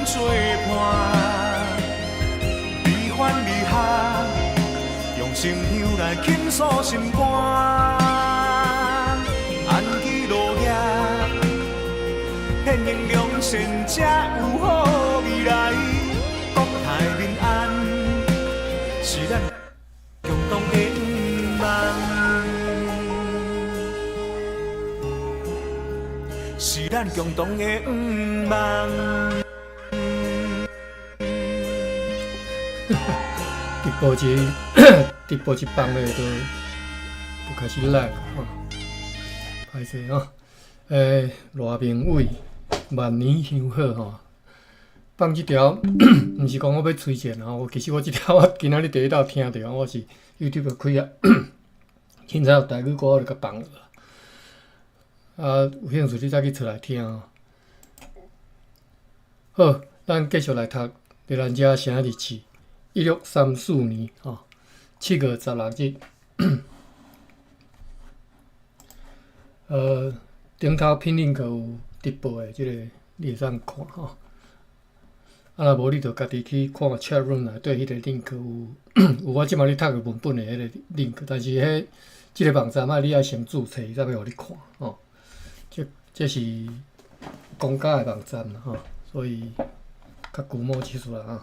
做伴，悲歡離合，用心香來傾訴心肝。安居樂業，獻英良善，才有好未來。國泰民安，是咱共同的願望。是咱共同的願望。直播一直播一放咧，就開始 live 吼，歹勢吼。賴明偉，萬年香火吼，放這條，毋是講我欲推薦吼，其實我這條我今仔日第一道聽著，我是 YouTube 開啊，凊彩有台語歌我就共放落。啊，有興趣你再去揣來聽吼。好，咱繼續來讀《熱蘭遮城日誌》，1634年吼7月16日。頂頭 pin link 有直播的這個，你會使看吼。啊，若無你就家己去看 chat room 內底彼個 link 有我這馬咧讀的文本的彼個 link，但是彼這個網站愛你愛先註冊，伊才欲予你看吼。這是公家的網站吼，所以較龜毛技術啦吼。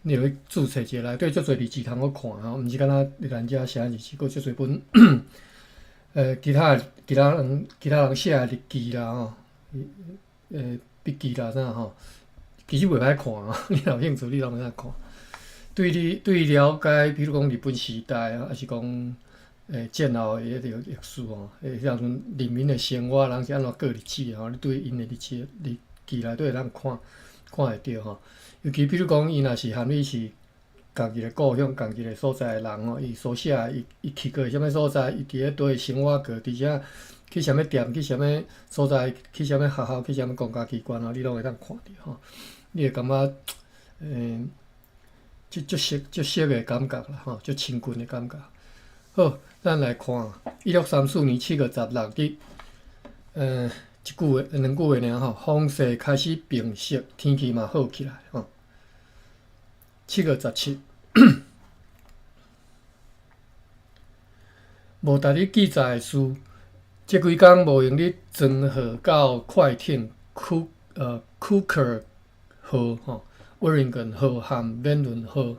你著去註冊一下，內底足濟日誌通好看吼，毋是干焦熱蘭遮城日誌，閣足濟本其他人寫的日記啦吼，筆記啦啥吼，其實袂歹看啊。你若有興趣，你攏會使看。對你對了解，比如講日本時代啊，抑是講戰後的彼個歷史吼，彼當陣人民的生活，人是按怎過日子吼？你對𪜶的日子日記內底會當看看會著吼。尤其比如講，伊若是含你是仝一个故鄉、仝一个所在的人吼，伊所寫的，伊去過啥物所在，伊佇咧佗位生活過，佇遮去啥物店、去啥物所在、去啥物學校、去啥物公家機關吼，你攏會當看著吼。你會感覺，足足熟足熟的感覺啦吼，足親近的感覺。好，咱來看1634年7月16日，一句話、兩句話爾吼，風勢開始平息，天氣嘛好起來吼。7月17，無值得記載的事，這幾工無閒咧裝貨到快艇庫克號吼，威靈頓號和勉倫號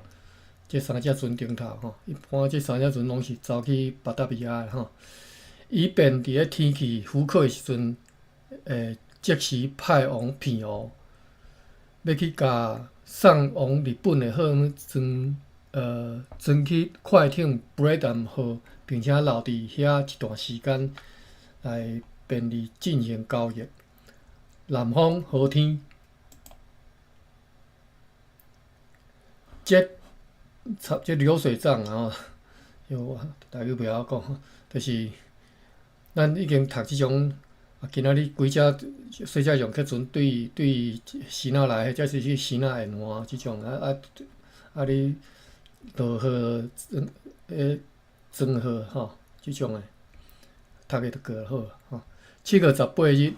這三隻船頂頭吼，一般這三隻船攏是走去巴達維亞的吼，以便佇咧天氣許可的時陣，會即時派往澎湖，欲去共送往日本的貨物裝去快艇布雷頓號，並且留佇遐一段時間，來便利進行交易。南方好天，這這流水帳啊，吼，台語袂曉講，就是咱已經讀這種。啊，今仔日規隻細隻用客船對支那來，或者是去支那沿岸這種啊你落貨裝貨吼，這種的讀个就過好吼。7月18日，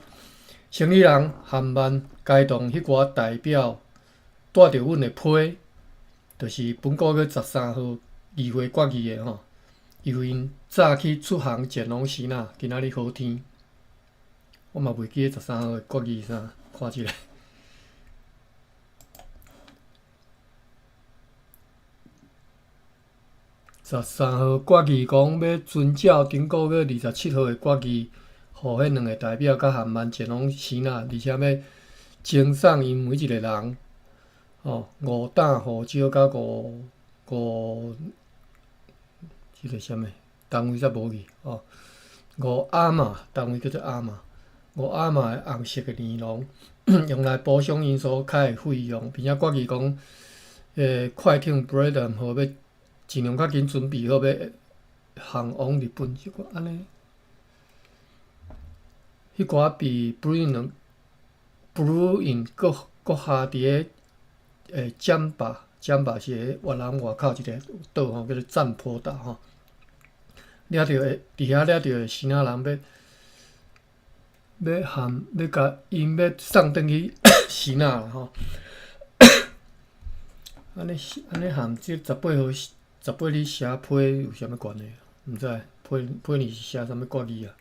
生意人韓曼偕同彼寡代表帶著阮的批，就是本個月13號議會決議的吼，由𪜶早起出航前往支那。今仔日好天。我嘛袂記得十三號的決議啥，看一下。十三號決議講欲遵照頂個月27號的決議，予彼兩个代表佮韓曼前往支那，而且欲贈送𪜶每一个人，吼5擔胡椒佮五五，這个啥物單位煞無去吼，5盎，單位叫做盎。5盎的紅色的尼龍，用來補償𪜶所開的費用，並且決議講，快艇布雷頓號欲盡量較緊準備好，欲航往日本，這個按呢，彼寡被布魯布魯因閣下佇咧占巴，占巴是越南外口一个島吼，叫做占婆島吼，掠著的佇遐掠著的支那人欲。欲含欲共𪜶欲送轉去支那啦吼，按呢按呢和這18號18日寫批有啥物關係？毋知，批批你是寫啥物決議啊？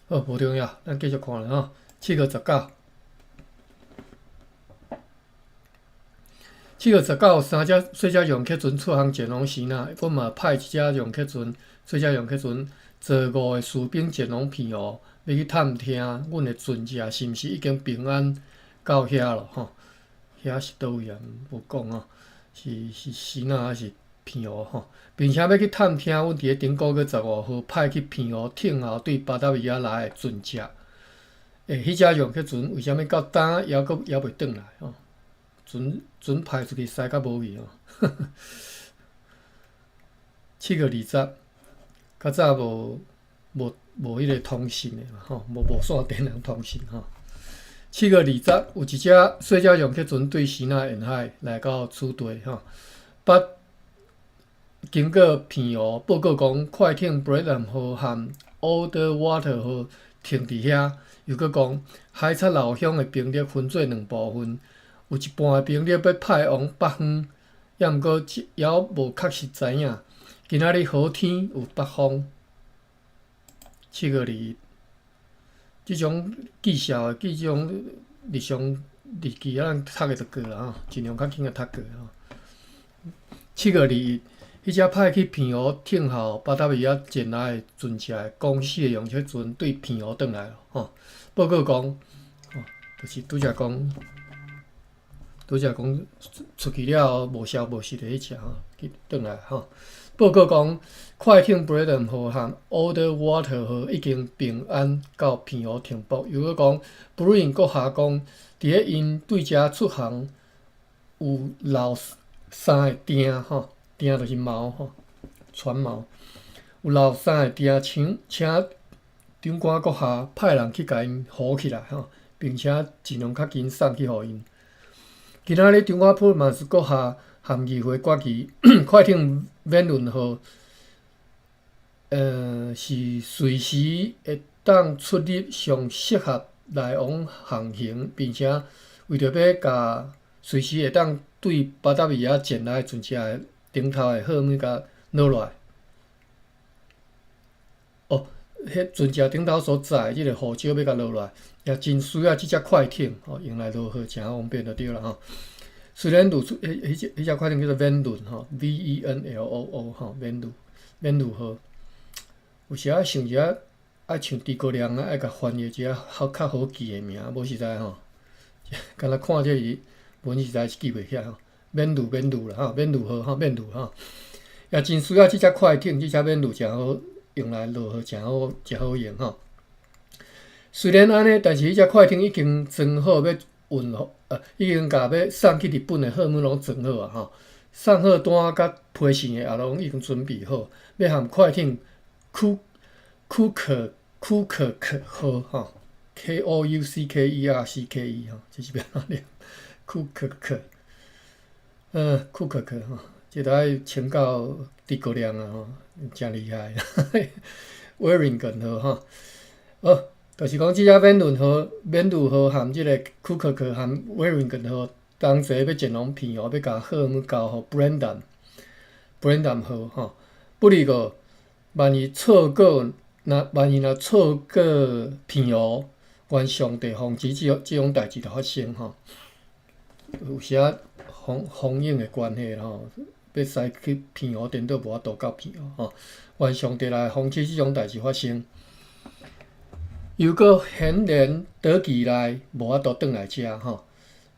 好，無重要，咱繼續看啦吼。7月19，7月19，三隻細隻用客船出航前往支那，阮嘛派一隻用客船、細隻用客船，坐五个士兵前往澎湖，欲去探聽阮的船隻是毋是已經平安到遐囉吼。遐是佗位啊？無講吼，是支那抑是澎湖吼？並且欲去探聽阮佇咧頂個月15號派去澎湖聽候對巴達維亞來的船隻。欸，彼隻用客船為啥物到今猶閣猶未轉來吼？船船派出去駛甲無去吼。7月20，較早無彼个通訊的嘛吼，無無線電通通訊吼。7月20，有一隻細隻用客船對支那沿海來到此地吼，捌經過澎湖報告講，快艇 Blenheim 號和 Oudewater 號停佇遐，又閣講海賊老鄉的兵力分做兩部分，有一半的兵力欲派往北方，抑毋過猶無確實知影。今仔日好天有北風。7月21，這種記數的記這種日常日記，咱讀的就過啦吼，盡量較緊共讀過吼。7月21，彼隻派去澎湖聽候巴達維亞前來的船隻的公司的用車船對澎湖轉來吼。報告講，吼，就是拄才講，拄才講出去了後無消無息的彼隻吼，去轉來吼。報告講，快艇 Blenheim 號和 Oudewater 號已經平安到澎湖停泊。又閣講，布魯因閣下講，佇咧𪜶對遮出航有漏三个釘吼，釘就是錨吼，船錨有漏三个釘，請請長官閣下派人去共𪜶補起來吼，並且盡量較緊送去予𪜶。今仔日長官普爾曼斯閣下和議會決議，快艇免輪號，是隨時會當出入上適合來往航行，並且為著欲共隨時會當對巴達維亞前來船隻的頂頭的貨物共落落來。哦，彼船隻頂頭所載的這個護照欲共落來，也真需要這隻快艇吼用來落貨，誠方便就對啦吼。雖然露出，彼彼隻彼隻快艇叫做免輪吼，V E N L O O 吼，免輪免輪號。有時仔想一下，愛像諸葛亮啊，愛共翻譯一下較較好記的名，無實在吼，敢若看這個文實在是記袂起來吼。免輪免輪啦吼，免輪號吼，免輪吼，也真需要這隻快艇，這隻免輪誠好用來落貨，誠好誠好用吼。雖然按呢，但是彼隻快艇已經裝好欲運予，已經共欲送去日本的貨物攏裝好啊吼。送貨單佮批信的也攏已經準備好，欲和快艇庫庫克庫克克號吼，K O U C K E R C K E 吼，這是欲按怎念？庫克克，庫克克吼，這著愛請教諸葛亮啊吼，誠厲害。威靈頓號吼，好，就是講這隻免輪號、免輪號和這个庫克克和威靈頓號同齊欲前往澎湖，欲共貨物交予 Brandon、Brandon 號吼。不過，萬一錯過，若萬一若錯過澎湖，願上帝防止這種代誌著發生吼。有時仔風風影的關係吼，欲駛去澎湖，顛倒無法度到澎湖吼。願上帝來防止這種代誌發生。又閣顯然短期內無法度轉來遮吼，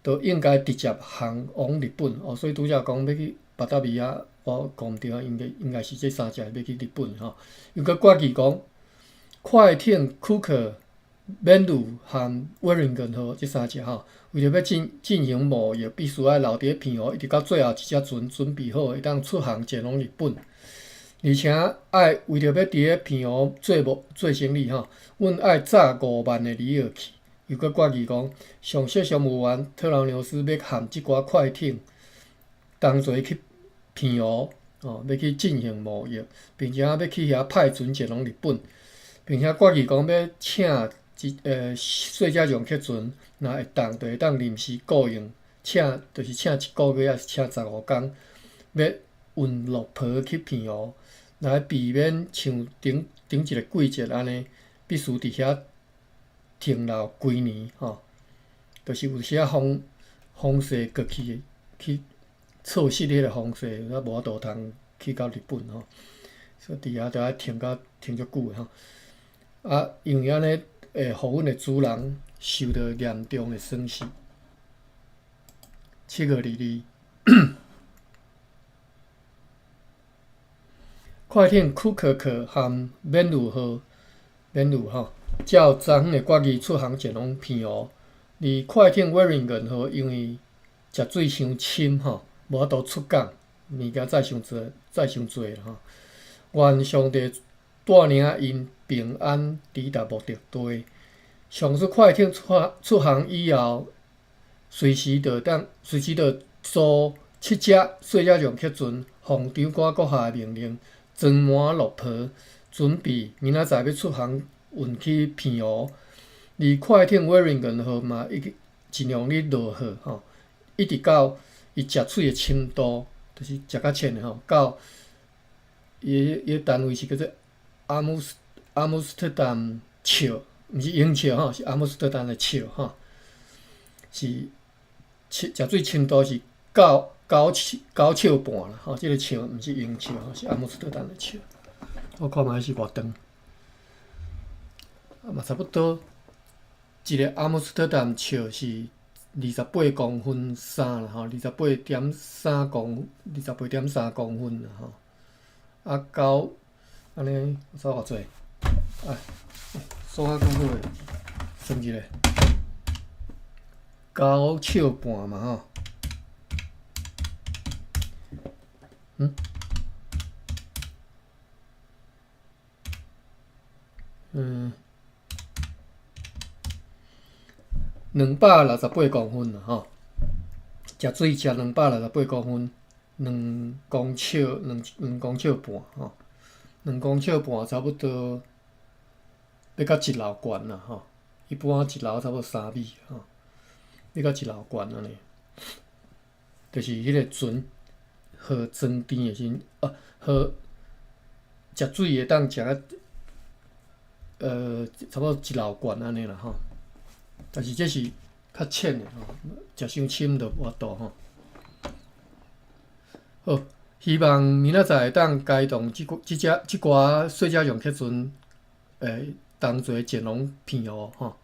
都應該直接航往日本哦。所以拄才講欲去巴達維亞，我講毋對啊，應該是這三隻欲去日本吼。又閣決議講，快艇庫克、免魯和威靈頓號這三隻吼，為著欲進進行貿易，必須愛留佇咧澎湖，一直到最後一隻船準備好，會當出航前往日本。而且愛為著欲佇咧澎湖做貿做生意吼，阮愛紮5萬个里爾去。又閣決議講，上席商務員特勞紐斯欲和這寡快艇同齊去澎湖，哦，欲去進行貿易，並且欲去遐派船前往日本，並且決議講欲請一細隻用客船，若會當就會當臨時僱傭請就是請一个月，抑是請15工，欲運樂婆去澎湖，來避免像頂頂一个季節按呢，必須佇遐停留幾年吼。就是有時仔風風勢過去，去錯失彼个風勢，啊無法度通去到日本吼，所以佇遐著愛停甲停足久的吼。啊，因為按呢會予阮的主人受著嚴重的損失。7月22，快艇庫克克和免雨號，免雨吼，照昨昏的決議出航前往澎湖。而快艇威靈頓號因為食水傷深吼，無法度出港，物件載傷濟，載傷濟吼。願上帝帶領𪜶平安抵達目的地。上述快艇出航以後，隨時就當隨時就租七隻細隻浪客船，奉長官閣下的命令，裝滿樂婆，準備明仔載欲出航運去澎湖。而快艇威靈頓號嘛，已經盡量咧落雨吼，一直到伊食水的深度，就是食較淺的吼，到伊的單位是叫做阿姆斯特丹尺，毋是英尺吼，是阿姆斯特丹的尺吼，是食水深度是到9尺半啦吼，這个尺毋是英尺吼，是阿姆斯特丹的尺。我看覓是偌長，啊嘛差不多。一个阿姆斯特丹尺是28.3公分啦吼，28.3公分啦吼。啊九，按呢差偌濟？啊，數較久好個，算一下，9尺半嘛吼。嗯？嗯。268公分啦吼，食水食268公分，2公尺2公尺半吼，2公尺半差不多欲到一樓懸啦吼，一般一樓差不多3米吼，欲到一樓懸按呢，就是彼个船號裝甜的時陣，啊，號食水會當食啊，差不多一樓懸按呢啦吼。但是這是較淺的吼，食傷深就無法度吼。好，希望明仔載會當開動這隻這寡細隻浪客船，同齊前往澎湖吼。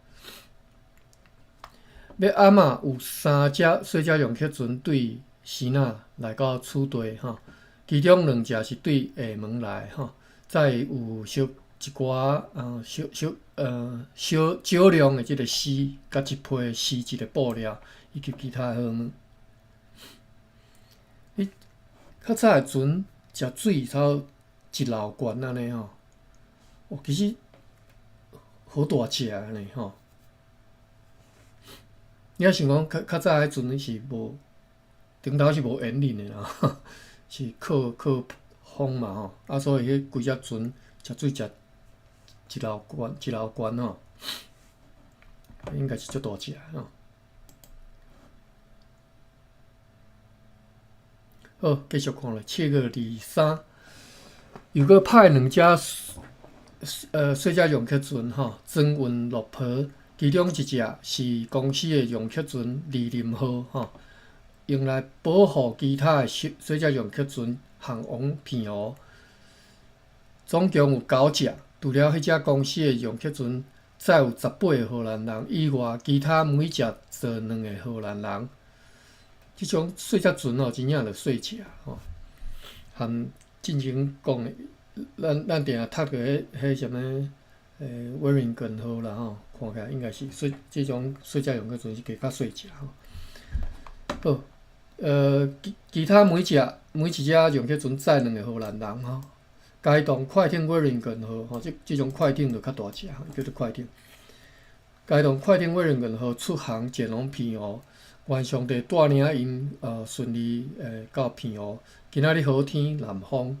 欲暗仔有三隻細隻浪客船對支那來到此地吼，其中兩隻是對廈門來吼，載有小一寡小小小少量的這个絲，佮一批絲質的布料，以及其他貨物。你較早的船食水差不多一樓懸按呢吼，哦，其實好大隻按呢吼。你若想講較較早彼陣是無頂頭是無引擎的啦，是靠靠風嘛吼，啊，所以彼規隻船食水食一樓懸一樓懸吼，應該是足大隻吼。好，繼續看落7月23，又閣派兩隻細隻浪客船吼，裝運樂婆，其中一隻是公司的浪客船二林號吼，用來保護其他的細細隻浪客船航往澎湖。總共有九隻，除了彼隻公司的浪客船載有18個荷蘭人以外，其他每隻載兩个荷蘭人。這種細隻船吼，真正就細隻吼，含進前講的，咱定定讀著彼彼啥物威靈頓號啦吼，看起來應該是細這種細隻浪客船是加較細隻吼。好，其他每一隻浪客船載兩个荷蘭人吼。該動快艇威靈頓號吼，這種快艇就較大隻，叫做快艇。該動快艇威靈頓號出航前往澎湖，願上帝帶領𪜶順利到澎湖。今仔日好天，南風。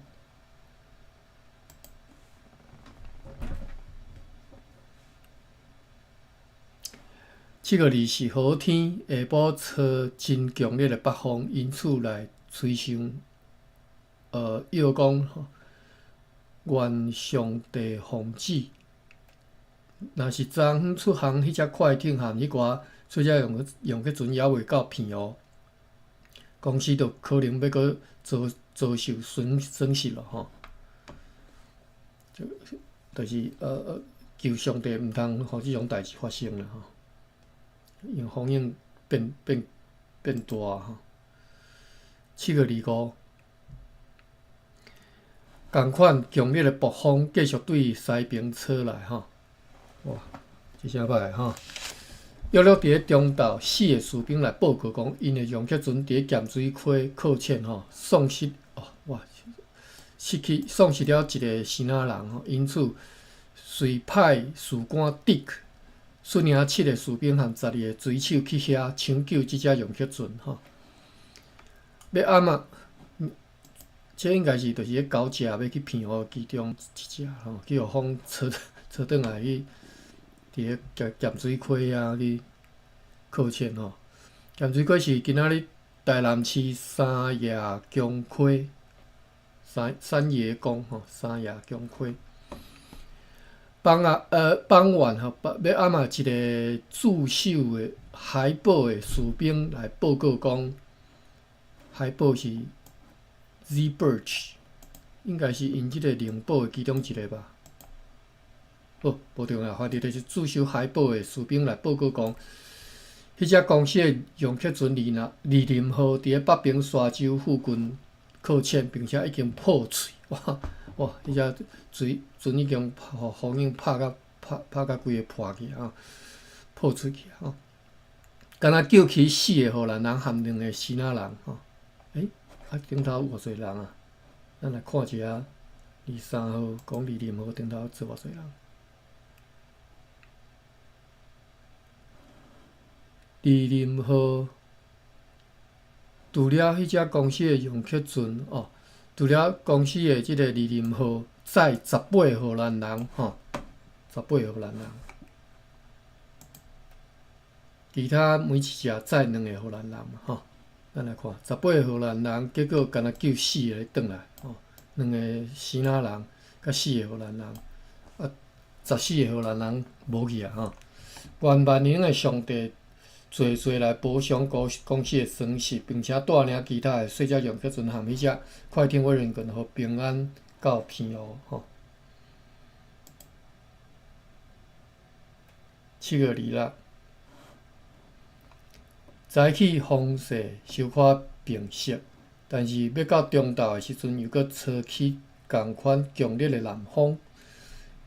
7月24號天下晡吹真強烈的北風，因此來吹想，約講吼，願上帝防止。若是昨昏出航彼隻快艇和彼寡小只用客船猶未到澎湖，公司就可能欲閣遭受損失咯吼。就是求上帝毋通予這種代誌發生啦吼。因為風湧變大吼。7月25，仝款強烈的暴風繼續對西爿吹來吼。哇，這啥歹吼！約略佇咧中晝，四個士兵來報告講，𪜶的用客船佇咧鹹水溪擱淺吼，喪失哦哇，失去喪失了一个生仔人吼，因此隨派士官迪克率領七个士兵和12个水手去遐搶救這隻用客船吼。欲暗啊，這應該是就是彼九隻欲去澎湖其中一隻吼，去予風吹吹轉來去。佇咧鹹水溪遐去擱淺吼，鹹水溪是今仔日台南市三爺公溪，三爺公吼，三爺公溪。傍晚吼，欲暗啊，一个駐守的海堡的士兵來報告講，海堡是 Zeeburg，應該是𪜶這个寧堡的其中一个吧。好，無重要，反正就是駐守海堡的士兵來報告講，彼隻公司的用客船二林號佇咧北爿沙洲附近擱淺，並且已經破碎。哇哇！彼隻船已經予風湧拍甲規个破去啊，破碎去啊！敢若救起四个荷蘭人和兩个支那人吼。欸，啊頂頭有偌濟人啊？咱來看一下，23號講二林號頂頭坐偌濟人？二林號除了彼隻公司的用客船哦，除了公司的這个二林號載18個荷蘭人吼，18個荷蘭人，其他每一隻載兩个荷蘭人嘛吼。咱來看，18個荷蘭人，結果干焦救四个轉來吼，兩个支那人佮四个荷蘭人，啊，14個荷蘭人無去啊吼。願萬能的上帝濟濟來補償公司的損失，並且帶領其他的細隻用客船和彼隻快艇威靈頓，予平安到澎湖吼。7月26，早起風勢小可平息，但是欲到中晝的時陣，又閣吹起仝款強烈的南風。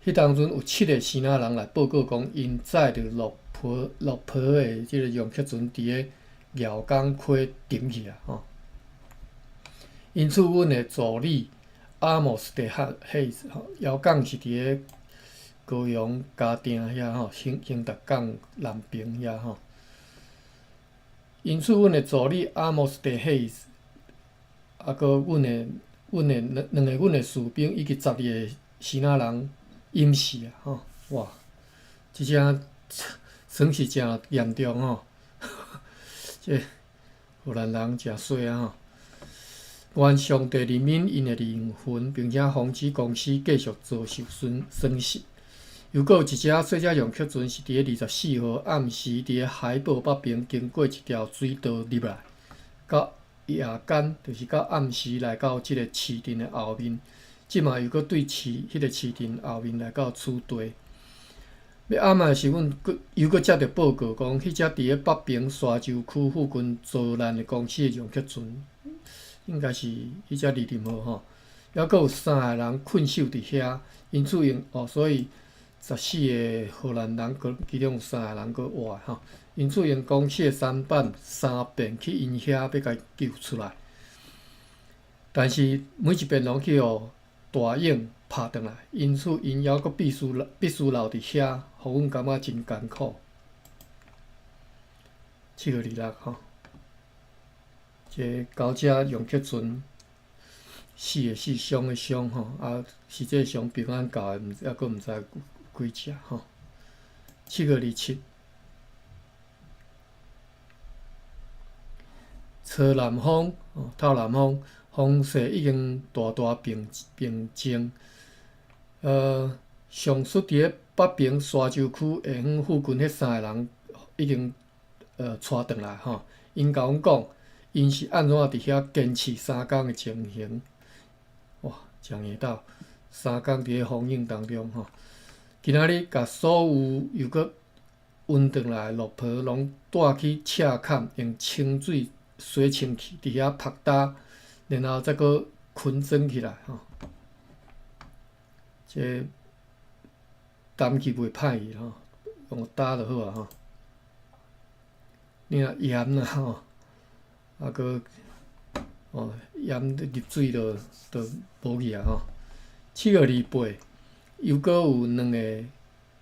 彼當陣有七个支那人來報告講，𪜶載著落坡的這个用客船佇咧蟯港溪沉去啊！吼，因此，阮的助理阿莫斯蒂漢黑吼，蟯港是佇咧高雄嘉定遐吼，興達港南爿遐吼。因此，阮的助理阿莫斯蒂黑，啊，閣阮的兩個阮的士兵以及12个支那人淹死啊！吼，哇，這隻損失誠嚴重吼，這荷蘭人誠衰啊吼！願上帝憐憫𪜶的靈魂，並且防止公司繼續遭受損失。又閣有一隻細隻用客船是佇咧24號暗時佇咧海堡北爿經過一條水道入來，到夜間就是到暗時來到這個市鎮的後面，這馬又閣對彼个市鎮後面來到此地。欲暗的時陣，閣又閣接著報告講，彼隻佇咧北爿沙洲區附近遭難的公司的用客船，應該是彼隻二林號吼，猶閣有三个人困守佇遐，因此用哦，所以14个荷蘭人，閣其中有三个人閣活吼，因此用公司的舢板三遍去𪜶遐欲共救出來，但是每一遍攏去予大湧拍轉來，因此𪜶猶閣必須留佇遐，予阮感覺真艱苦。7月26吼，這九隻用客船，四个死，傷的傷吼，啊，實際上平安到的，毋猶閣毋知幾隻吼。7月27，吹南風，哦，透南風，風勢已經大大平平靜。上述佇咧北平沙洲區下方附近彼三个人已經帶轉來吼，𪜶共阮講，𪜶是按怎佇遐堅持三工的情形。哇，誠硬鬥，三工佇咧風雨當中吼。今仔日共所有又閣運轉來的路袍攏帶去赤坎，用清水洗清氣，佇遐曝焦，然後再閣捆裝起來吼。這氮氣袂歹去吼，用焦就好啊吼。你若鹽啦吼，啊閣哦鹽入水就就無去啊吼。7月28，又閣有兩个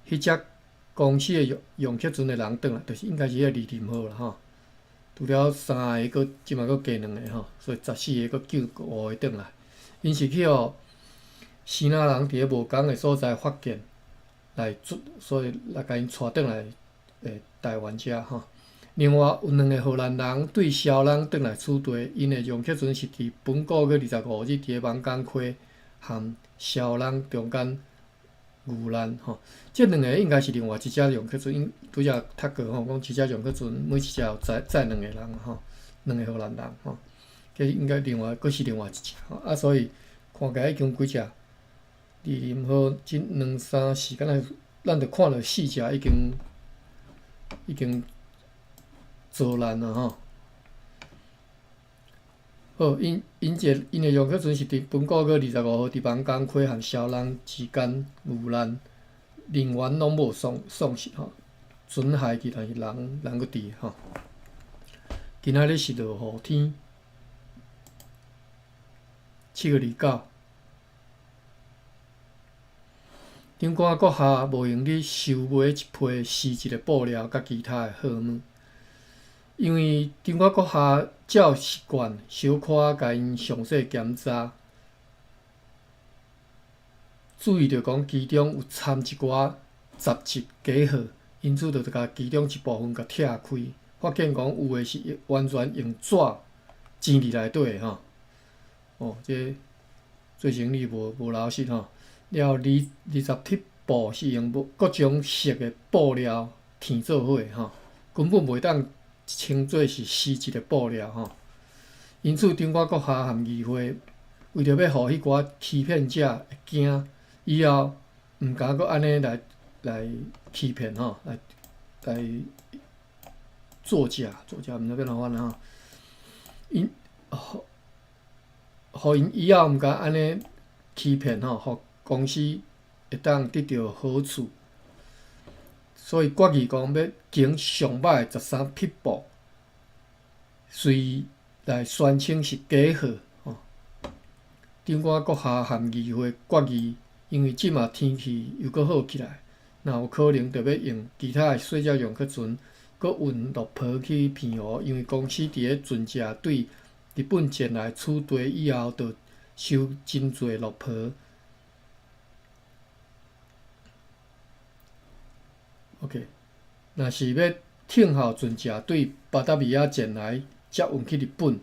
彼隻公司的用客船的人轉來，就是應該是彼個李林號啦吼。除了三个，閣這擺閣加兩个吼，所以14个閣救五个轉來。𪜶是去予支那人佇咧無仝的所在發現，來做，所以來共𪜶帶轉來台灣遮吼。另外有兩个荷蘭人對蕭朗轉來此地，𪜶的用客船是佇本個月25日佇咧艋舺溪和蕭朗中間遇難吼。這兩个應該是另外一隻用客船，𪜶拄才讀過吼，講一隻用客船每一隻有載載兩个人吼，兩个荷蘭人吼，這應該另外閣是另外一隻吼。啊，所以看起來已經幾隻，李林號這兩三四，敢若咱著看著四隻已經已經遭難啊吼。好，𪜶𪜶這𪜶的用客船是佇本個月25號佇艋舺溪和蕭朗之間遇難，人員攏無喪喪失吼，船害去，但是人人閣佇吼。今仔日是落雨天，7月29，長官閣下無閒去收買一批絲質的布料佮其他的貨物。因為長官閣下照習慣小可共𪜶詳細檢查，注意著講其中有摻一寡雜質假貨，因此就共其中一部分共拆開，發現講有的是完全用紙粘佇內底的吼。哦，這做生意無無老實吼。了後二二十匹布是用各種色的布料添做伙吼，根本袂當稱做是絲質的布料吼。因此，長官閣下和議會為著欲予彼寡欺騙者會驚，以後毋敢閣按呢來來欺騙吼，來來作假，作假毋知欲按怎翻吼。𪜶予予𪜶以後毋敢按呢欺騙吼，予公司會當得著好處。所以決議講欲揀上歹的13匹布，隨來宣稱是假貨吼。長官閣下和議會決議，因為這馬天氣又閣好起來，若有可能著欲用其他的細隻用客船，閣運路袍去澎湖，因為公司佇咧船隻對日本前來此地以後，就收真濟路袍。OK，若是欲等候船隻對巴達維亞前來接運去日本，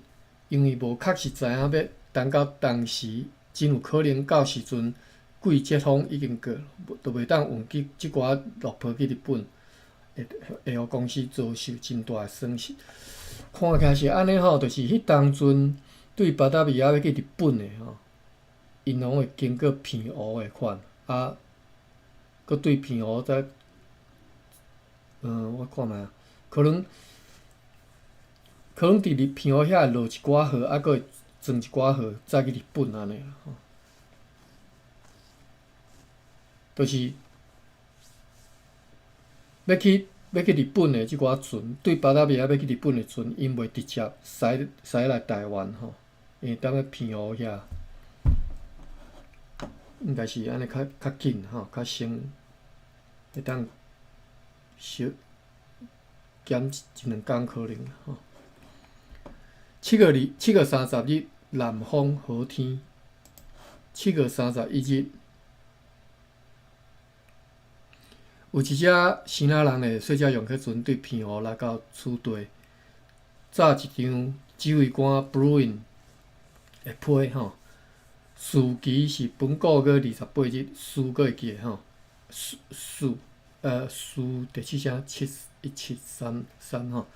因為無確實知影欲等到當時，真有可能到時陣季節風已經過，就袂當運去這寡路袍去日本，會會予公司遭受真大的損失。看起來是按呢吼，就是彼當陣對巴達維亞欲去日本的吼，𪜶攏會經過澎湖的款，啊，閣對澎湖再。嗯，我看覓啊，可能可能佇咧澎湖遐會落一寡貨，啊，閣會裝一寡貨，再去日本按呢吼。就是欲去欲去日本的這寡船，對巴達維亞欲去日本的船，𪜶袂直接駛駛來台灣吼，因為踮咧澎湖遐，應該是按呢較較緊吼，較省會當。小減一兩工可能吼。7月27月30日，南風好天。7月31日，有一隻支那人的細隻用客船對澎湖來到此地，早一張指揮官 Bruin 的批吼，時期是本個月28日，時閣會記得吼，時時時第七聲七一七三三吼，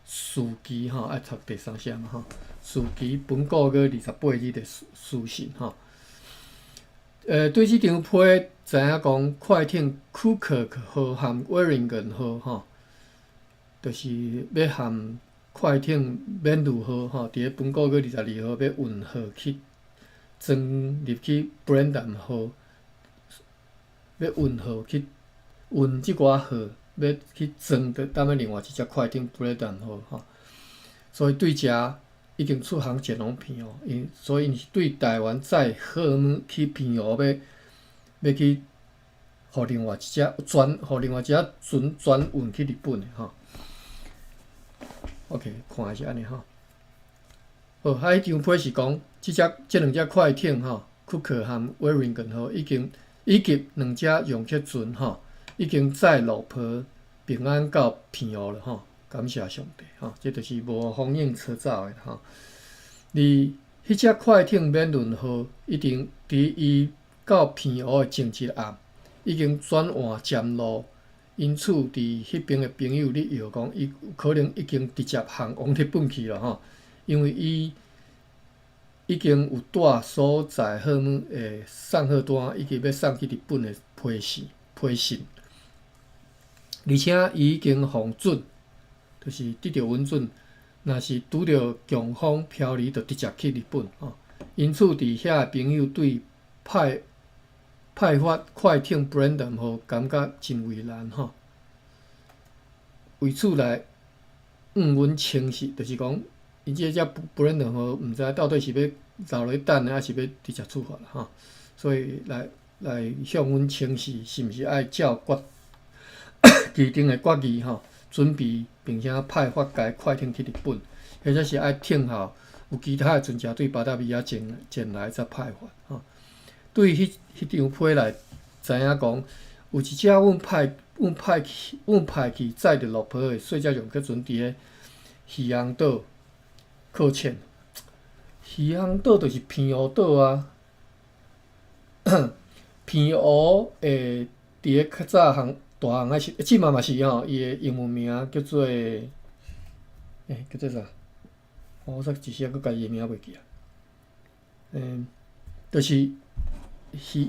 時期吼愛讀第三聲嘛吼，時期本個月二十八日的書信吼。對這張批知影講，快艇庫克號和威靈頓號吼，就是欲和快艇免路號吼，佇咧本個月22號欲運貨去裝入去 Brandon 號，欲運貨去運這寡貨，欲去裝佇踮咧另外一隻快艇 Brandon 號吼。所以對遮已經出航前往澎湖，𪜶所以𪜶是對台灣載貨物去澎湖，欲欲去予另外一隻轉，予另外一隻船轉運去日本的吼。OK，看是按呢吼。好，啊，彼張批是講，這隻這兩隻快艇吼，庫克和威靈頓號已經以及兩隻用客船吼，已經載落坡平安到澎湖了吼。感謝上帝吼，這就是無風應車走的吼。而彼隻快艇免輪號已經佇伊到澎湖的前一暗，已經轉換針路，因此佇彼邊的朋友咧搖講，伊可能已經直接航往日本去了吼，因為伊已經有帶所載貨物的送貨單，以及欲送去日本的批信批信，而且伊已經獲准。就是得著允准，若是拄著強風飄離，就直接去日本吼。因此，佇遐的朋友對派派發快艇 Brandon 號感覺真為難吼。為此來向阮請示，就是講，𪜶這隻 Brandon 號毋知到底是欲留落去等呢，抑是欲直接出發吼。所以來來向阮請示，是毋是愛照決既定的決議吼？準備並且派發該快艇去日本，或者是愛等候有其他的船隻對巴達維亞前前來才派發吼。對彼彼張批來知影講，有一隻阮派阮派去阮派去載著落坡的細隻用客船佇咧漁翁島擱淺。漁翁島就是澎湖島啊，澎湖的佇咧較早行。大航海時，這馬嘛是吼，伊的英文名叫做，欸，叫做啥？我煞一時仔閣家己的名袂記啊。欸，就是漁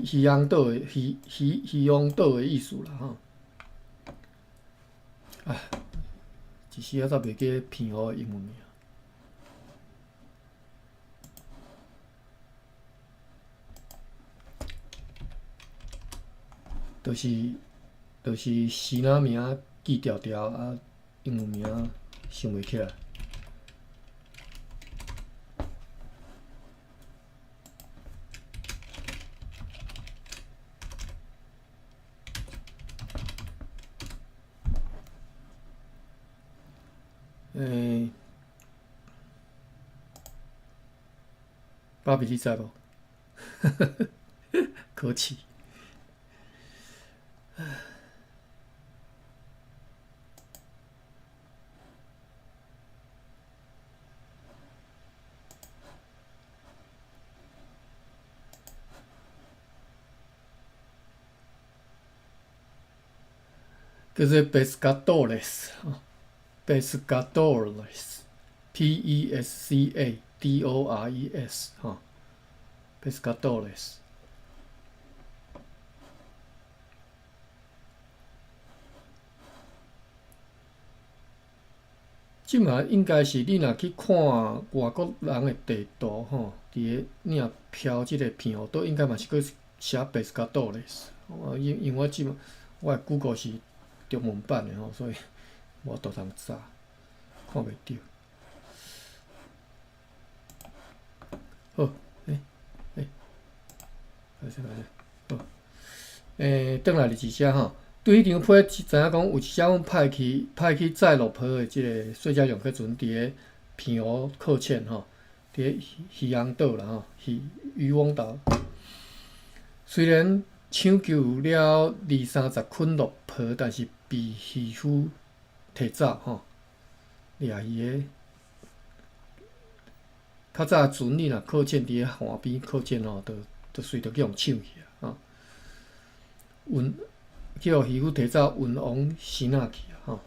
漁翁島的漁漁漁翁島的意思啦吼。啊，一時仔煞袂記澎湖的英文名。就是。就是支那名記牢牢啊，英文名想袂起來。欸，芭比你知無？可恥。叫做 Pescadores，Pescadores，P E S C A D O R E S，吼，Pescadores。這馬應該是你若去看外國人的地圖吼，佇咧你若標這个澎湖島，應該嘛是閣寫 Pescadores。因因為我這馬我的 Google 是中文版的吼，所以無法度通查，看袂著。好，欸欸，歹勢歹勢，好，欸，轉來二隻吼。對彼張批知影講，有一隻阮派去派去載落坡的這个細隻用客船，佇咧澎湖擱淺吼，佇咧漁翁島啦吼，漁漁翁島。雖然搶救了二三十捆落坡，但是被漁夫提走吼，掠魚的較早船你若擱淺佇咧岸邊擱淺吼，就就隨著去予搶去啊！吼，運去予漁夫提走運往支那去啊！吼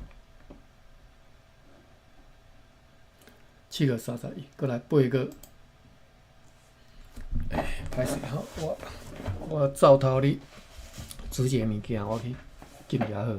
，7月31，閣來八月。欸，歹勢吼，我我灶頭咧煮一个物件，我去敬一下好。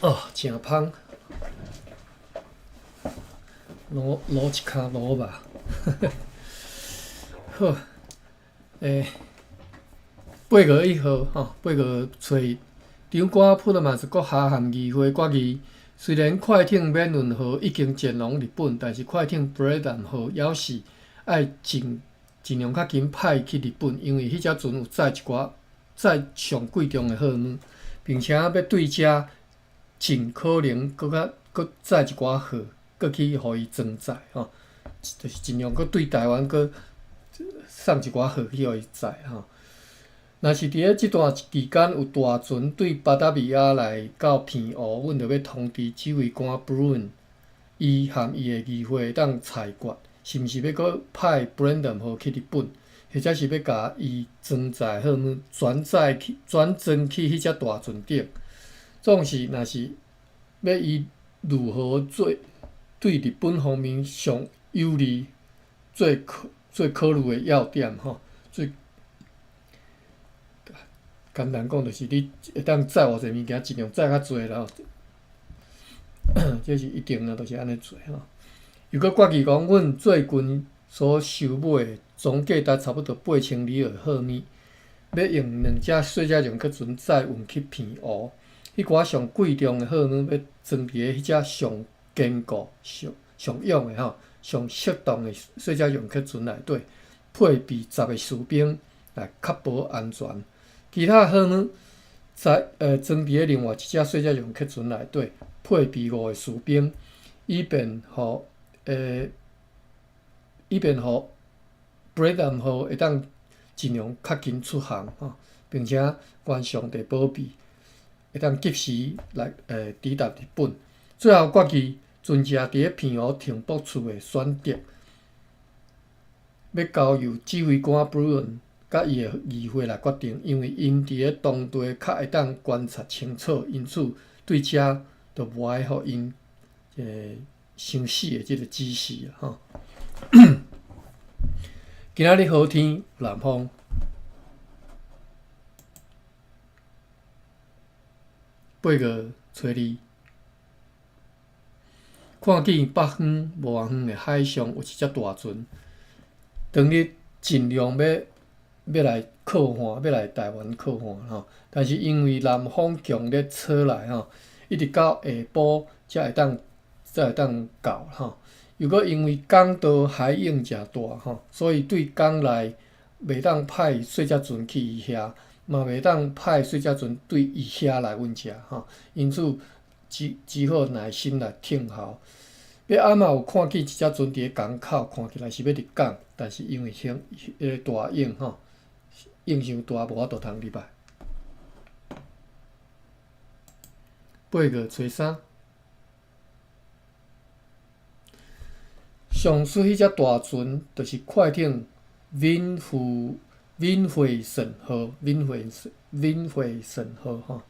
哦，誠芳，滷滷一跤滷肉，好，欸，8月1號吼，8月初一，長官普特曼斯閣下和議會決議，雖然快艇免運號已經前往日本，但是快艇布雷南號猶是愛盡盡量較緊派去日本，因為彼隻船有載一寡載上貴重的貨物，並且欲對遮盡可能閣較閣載一寡貨，閣去予伊裝載吼，就是盡量閣對台灣閣送一寡貨去予伊載吼。若是佇咧這段期間有大船對巴達維亞來到澎湖，阮就欲通知指揮官布倫，伊和伊的議會會當裁決，是毋是欲閣派布倫登號去日本，或者是欲共伊裝載貨物轉載去轉裝去彼隻大船頂。總是，若是欲伊如何做對日本方面上有利、最可最考慮的要點吼，最簡單講，就是你會當載偌濟物件，盡量載較濟啦。這是一定的，就是按呢做吼。又閣決議講，阮最近所收買的總價值差不多8000里爾貨物，欲用兩隻細隻容客船載運去澎湖。彼寡上貴重的貨物，欲裝佇咧彼隻上堅固、上上勇的吼、上適當的細隻容客船內底，配備10個士兵來確保安全。其他貨物載裝佇咧另外一隻細隻容客船內底，配備五個士兵，以便予布雷南號會當盡量較緊出航吼，並且願上帝保庇，會當及時來抵達日本。最後決議，船隻佇咧澎湖停泊處的選擇，欲交由指揮官布倫佮伊的議會來決定，因為𪜶佇咧當地較會當觀察清楚，因此對遮就無愛予𪜶傷死的這个指示吼。今仔日好天，南風。8月初二，看見北方無偌遠的海上有一隻大船，當日盡量欲欲來靠岸，欲來台灣靠岸吼。但是因為南風強烈吹來吼，一直到下晡才會當才會當到吼。又閣因為港道海湧誠大吼，所以對港內袂當派細隻船去伊遐，嘛袂當派細隻船對伊遐來阮遮吼。因此只只好耐心來等候。欲暗仔有看見一隻船佇咧港口，看起來是欲入港，但是因為興彼个大湧吼，湧傷大，無法度通入來。8月初三，上述彼隻大船就是快艇闽惠闽惠順號，闽惠闽惠順號吼，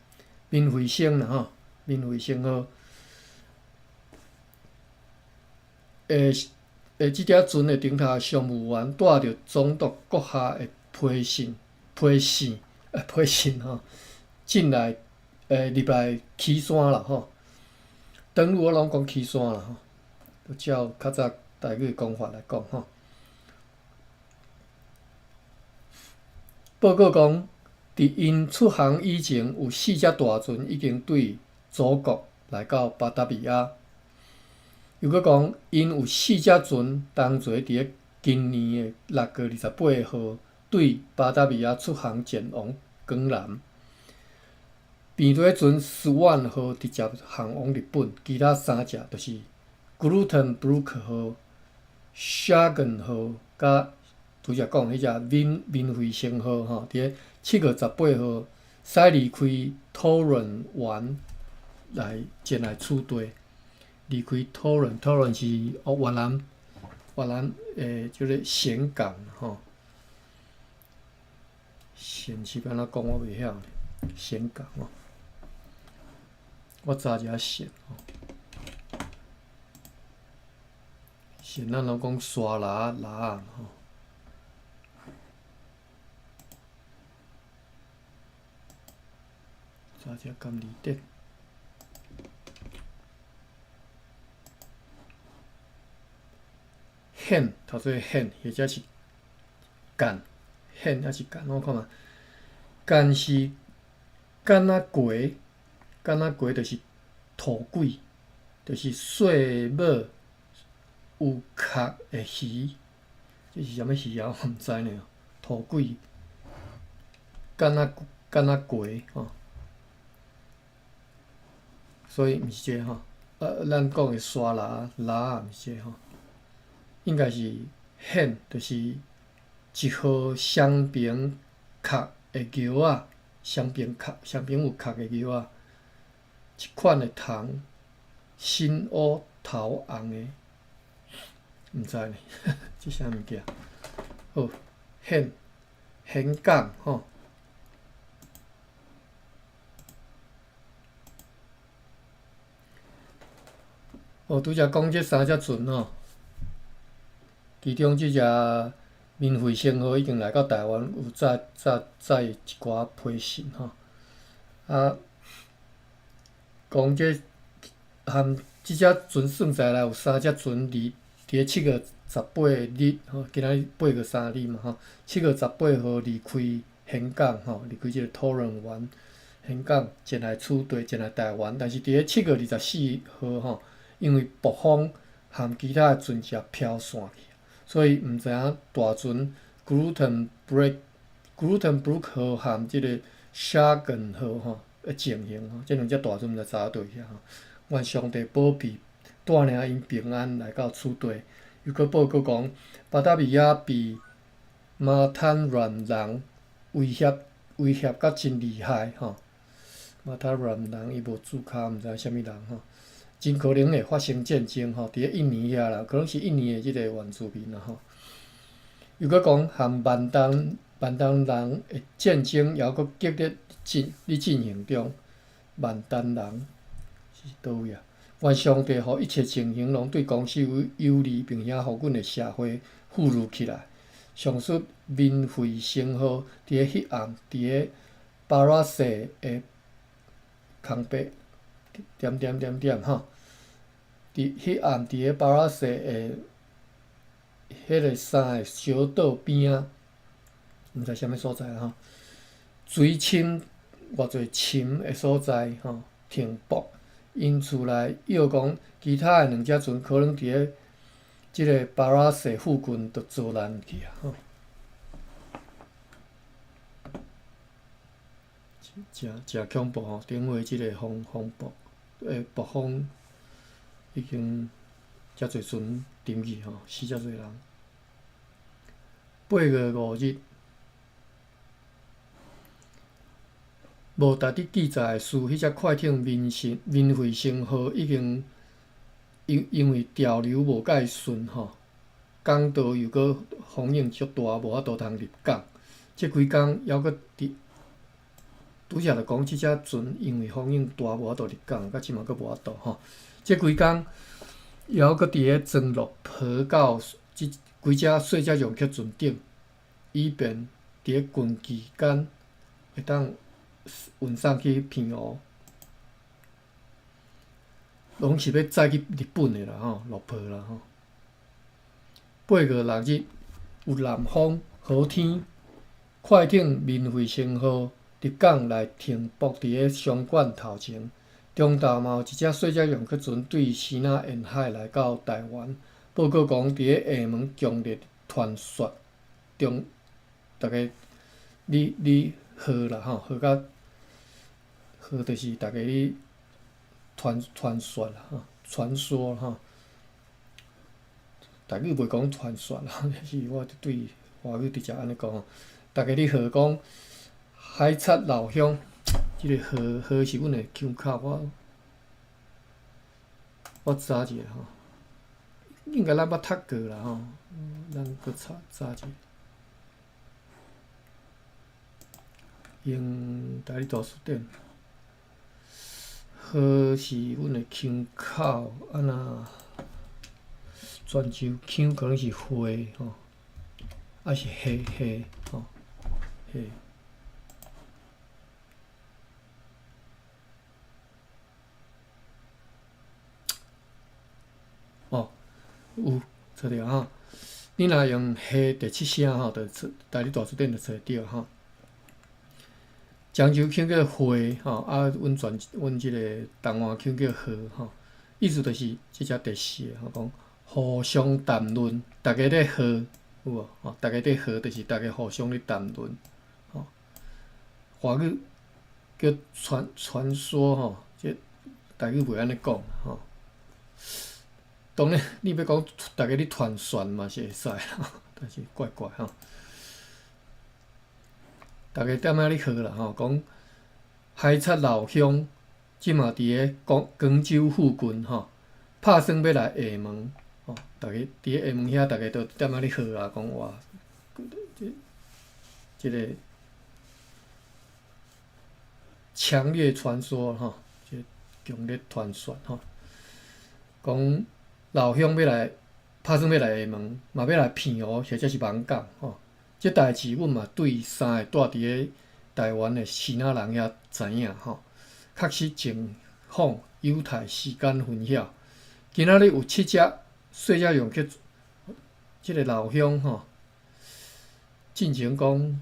闽惠生啦吼，闽惠生號。欸，這隻船的頂頭商務員帶著總督閣下的批信、批信、批信吼，進來入來岐山啦吼。當日我攏講岐山啦吼，就照較早台語的講法來講吼。報告講，佇𪜶出航以前，有四隻大船已經對祖國來到巴達維亞。又閣講，𪜶有四隻船同齊佇咧今年的6月28號對巴達維亞出航前往江南。病毒船 Swan 號直接航往日本，其他三隻就是 Glutenbrook 號、Schagen 號，佮拄才講彼隻民惠星號吼，佇咧7月18號駛離開桃園灣來前來此地。離開桃園，桃園是哦越南的這個峴港吼。峴是按怎講我袂曉咧，峴港吼。我查一下峴吼。峴咱攏講沙蜊仔蜊仔吼。查一下甘字典。蜆，讀做蜆，或者是干，蜆抑是干，我看覓。干是干仔鸡，干仔鸡就是土鬼，就是细尾有殼的魚，這是啥物魚啊？我毋知呢。土鬼，干仔雞吼，所以毋是這個吼。啊，咱講的沙蜊蜊仔毋是這個吼。應該是蜆，就是一號雙爿殼的蟯仔，雙爿殼，雙爿有殼的蟯仔，一款的蟲，新烏頭紅的，毋知呢，這啥物件？好，蜆，蜆港吼。哦，拄才講這三隻船吼。其中這隻民惠星號已經來到台灣，有載載載一寡批信吼。啊，講這含這隻船算在內有三隻船佇咧7月18日吼，今仔日8月3日嘛吼，七月十八號離開峴港吼，離開這個桃園灣峴港前來此地，前來台灣。但是佇咧7月24號吼，因為暴風含其他的船隻飄散去。所以毋知影大船 Glutenbrook 號含這個 Schagen 號吼的情形吼，這兩隻大船毋知走佗去啊吼。願上帝保庇，帶領𪜶平安來到此地。又閣報告講，巴達維亞被馬坦亂人威脅甲真厲害吼。馬坦亂人伊無註跤，毋知啥物人吼。真可能會發生戰爭吼，佇咧印尼遐啦，可能是印尼的這個原住民啦吼。又閣講含萬丹人的戰爭，猶閣激烈咧進行中。萬丹人是佗位啊？願上帝予一切情形攏對公司有利，並且予阮的社會富裕起來。上述民惠星號佇咧彼暗，佇咧巴拉西的空白點點點點吼，佇彼暗佇咧巴拉西的彼個三個小島邊仔，毋知啥物所在吼，水深偌濟深的所在吼，停泊。𪜶厝內又講，其他的兩隻船可能佇咧這個巴拉西附近就遭難去啊！吼，誠誠恐怖吼！頂回這個風暴，暴風已經遮濟船沉去吼，死遮濟人。8月5日。無值得記載的是，彼隻快艇民惠星號已經因為潮流無介順吼，港道又閣風湧足大，無法度通入港。這幾工猶閣佇拄才就講，這隻船因為風湧大，無法度入港，到這馬閣無法度吼。這幾工猶閣佇咧裝落皮到這幾隻細隻容克船頂，以便佇咧近期間會當運送去澎湖，攏是欲載去日本的啦吼，落皮啦吼。8月6日有南風好天，快艇民惠星號入港來停泊佇咧商館頭前。中晝嘛有一隻細隻容克船對支那沿海來到台灣，報告講佇咧廈門強烈傳說中，逐家咧咧號啦吼，號甲号就是逐家咧传传说啦吼，传说吼。台语袂讲传说啦，但是我对华语直接按呢讲吼，逐家咧号讲海贼老乡，這个号号是阮的腔口，我查一下吼，應該咱捌讀過啦吼，咱閣查查一下。用台語大辭典，號是阮的腔口，啊若泉州腔可能是花吼，抑是蝦蝦吼，蝦。哦，有找著吼，你若用蝦第七聲吼，就台語大辭典就找著吼。漳州腔叫花吼，啊，阮泉阮這個台灣腔叫號吼，意思就是這只第四个吼，講互相談論，逐家咧號有無？吼，逐家咧號，就是逐家互相咧談論，吼。華語叫傳傳說吼，這台語袂按呢講吼。當然，你欲講逐家咧傳說嘛是會使，但是怪怪吼。逐家踮遐咧號啦吼，講海賊老鄉這馬佇咧廣廣州附近吼，拍算欲來廈門吼，逐家佇咧廈門遐，逐家都踮遐咧號啊，講哇，這這个強烈傳說吼，這強烈傳說吼，講老鄉欲來拍算欲來廈門，嘛欲來澎湖或者是網港吼。這代誌，阮嘛對三個蹛佇咧台灣的支那人遐知影吼。確實情況有待時間分曉。今仔日有七隻細隻用去，這个老鄉吼，進前講，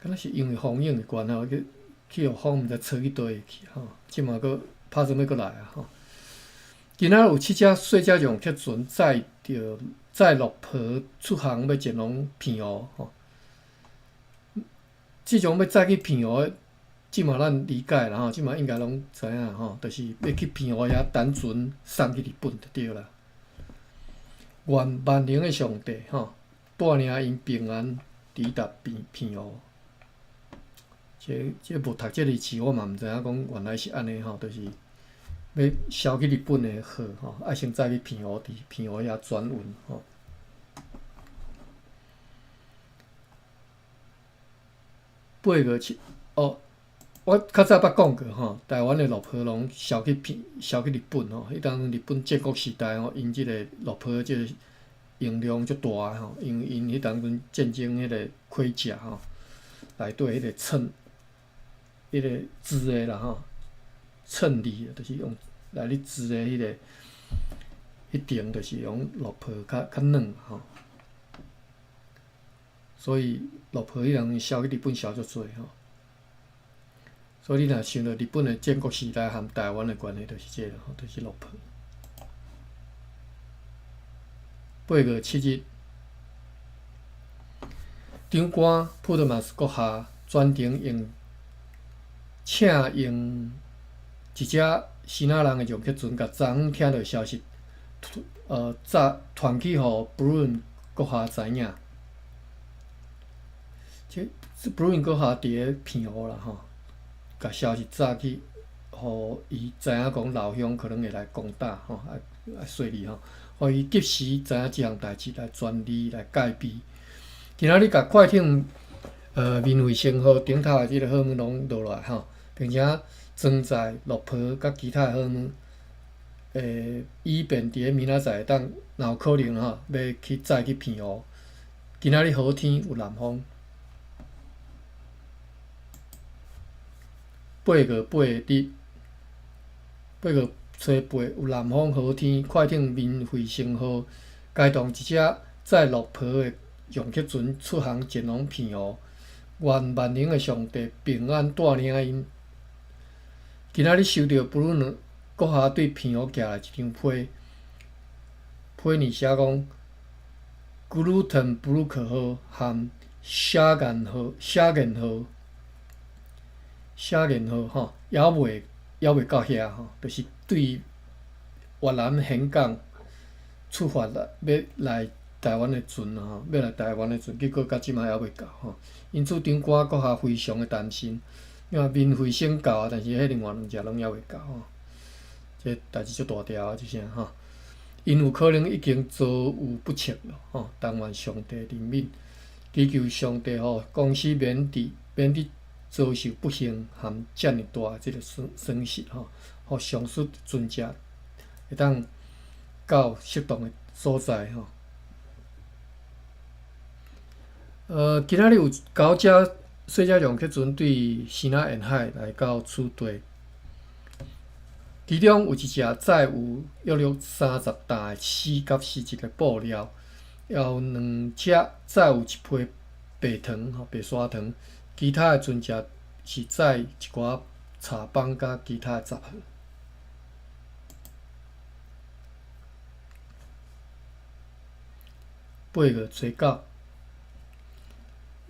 敢若是因為風影的關係，去去予風毋知吹去佗位去吼。這馬閣拍算欲閣來啊吼。今仔日有七隻細隻用客船載著載樂婆出航，欲前往澎湖吼。這種欲載去澎湖的，這馬咱理解啦吼，這馬應該攏知影吼，就是欲去澎湖遐等船送去日本就對啦。願萬能的上帝吼，帶領𪜶平安抵達澎澎湖。這這無讀這个字，我嘛毋知影講原來是按呢吼，就是欲銷去日本的貨吼，愛先載去澎湖，佇澎湖遐轉運吼。八月七哦，我較早捌講過吼，台灣的樂婆攏銷去澎銷去日本吼。彼當日本戰國時代吼，𪜶這个樂婆這個用量足大吼，因為𪜶彼當陣戰爭彼个盔甲吼，內底彼個襯，彼个織的啦吼，襯裡就是用來咧織的彼个，彼層就是用樂婆較較軟吼。所以樂婆彼當陣銷去日本銷足濟吼。所以你若想著日本的戰國時代和台灣的關係，就是這個吼，就是樂婆。8月7日，長官普特馬斯閣下專程用請用一隻支那人的用客船，共昨昏聽著消息，早傳去予布魯恩閣下知影。這布魯恩閣下佇咧澎湖啦吼，共消息早去，予伊知影講老鄉可能會來攻打吼，啊啊勢利吼，予伊及時知影這項代誌來全力來戒備。今仔日共快艇免費星號頂頭的這個號碼攏落來吼，並且裝載樂婆佮其他的號碼，以便佇咧明仔載會當，若有可能吼，欲去載去澎湖。今仔日好天有南風。8月8日，8月初八有南風好天，快艇免費星號開動一隻載樂婆的用客船出航前往澎湖。願萬能的上帝平安帶領𪜶。今仔日收著布魯諾閣下對澎湖寄來一張批，批呢寫講，古魯騰布魯克號和沙岩號、沙岩號。写言号吼，犹未到遐吼，就是對越南峴港出發來欲來台灣的船吼，欲來台灣的船，結果到這擺猶未到吼。因此長官閣下非常的擔心，因為面費先到啊，但是彼另外兩隻攏猶未到吼，這代誌足大條啊，這聲吼。𪜶有可能已經遭遇不測咯吼，但願上帝憐憫，祈求上帝吼，公司免得遭受不幸含遮爾大的這个損失吼，予上述船隻會當到適當的所在吼。今仔日有九隻細隻浪客船對支那沿海來到此地，其中有一隻載有約略30擔的4甲41的布料，也有兩隻載有一批白糖吼白砂糖，其他的船隻是載一寡柴枋佮其他的雜貨。8月初9，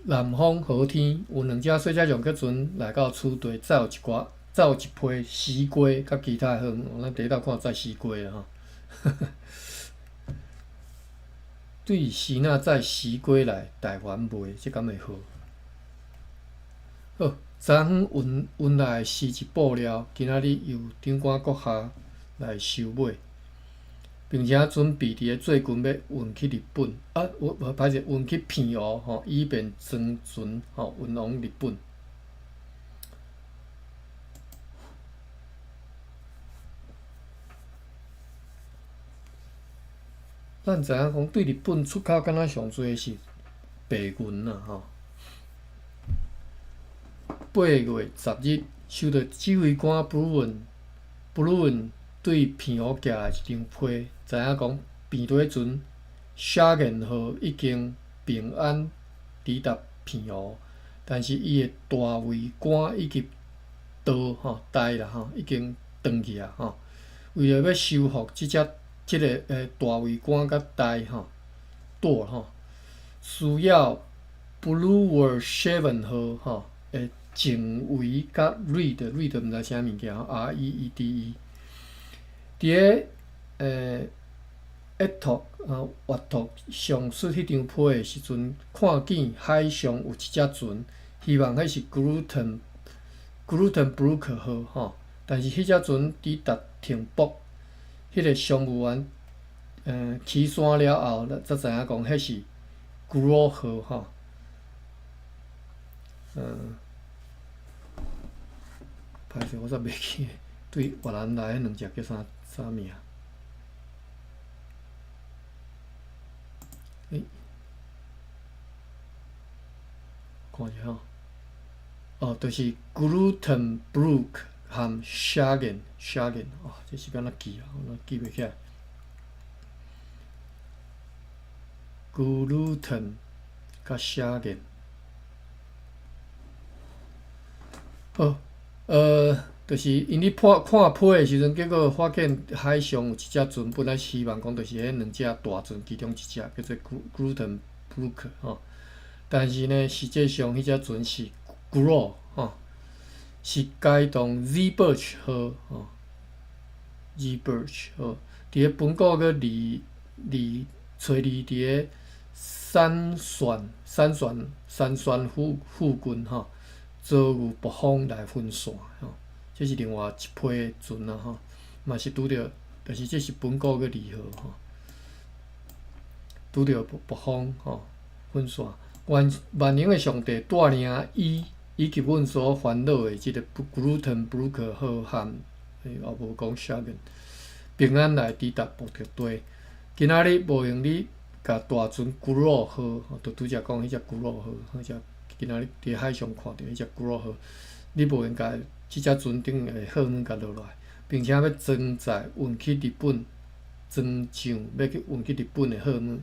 南方好天，有兩隻細隻浪客船來到此地，載有一寡，載有一批絲瓜佮其他的貨物。咱第一道看載絲瓜啊吼。對支那載絲瓜來台灣賣，這敢會好？好，昨昏運來的絲質布料，今仔日由長官閣下來收買，並且準備佇咧最近欲運去日本，啊，運歹勢運去澎湖吼，以便裝船吼運往日本。咱知影講，對日本出口敢若上濟是白銀啦吼。8月10日，收到指揮官布魯文對澎湖寄來一張批，知影講平地船寫言號已經平安抵達澎湖，但是伊的大桅杆以及舵吼台啦吼已經斷去啊吼。為著欲修復這隻這个大桅杆佮台吼舵吼，需要 Brewer Seven 號吼的前桅佮 Reed，Reed 毋知啥物件，R E E D E。佇咧閱讀閱讀上述彼張批的時陣，看見海上有一隻船，希望彼是 Groote Broek 號吼，但是彼隻船抵達停泊，彼个商務員起山了後，才知影講彼是 Groot 號吼。歹勢，我煞袂記得對越南來彼兩隻叫啥名？欸，看一下吼，哦，就是 Groote Broek 含 Schaghen，Schaghen，哦，這是欲按怎記啊？我記袂起來。Groote 佮 Schaghen，好，就是𪜶咧看看批的時陣，結果發現海上有一隻船，本來希望講就是彼兩隻大船其中一隻，叫做 Groote Broek 吼。但是呢，實際上彼隻船是 Groot 吼，是該棟 Zeeburg 號吼，Zeeburg 號，佇咧本國閣二初二佇咧山宣附近吼，遭遇暴風來分散吼。這是另外一批船啊吼，嘛是拄著，但是這是本國閣二號吼，拄著暴風吼分散。願萬能的上帝帶領伊以及阮所煩惱的這个 Groote Broek 號和也無講啥物，平安來抵達目的地。今仔日無閒你共大船 Groot 號，就拄才講彼隻 Groot 號，彼隻今仔日佇海上看著彼隻 Groot 號，你無閒共這隻船頂的貨物共落來，並且欲裝載運去日本，裝上欲去運去日本的貨物，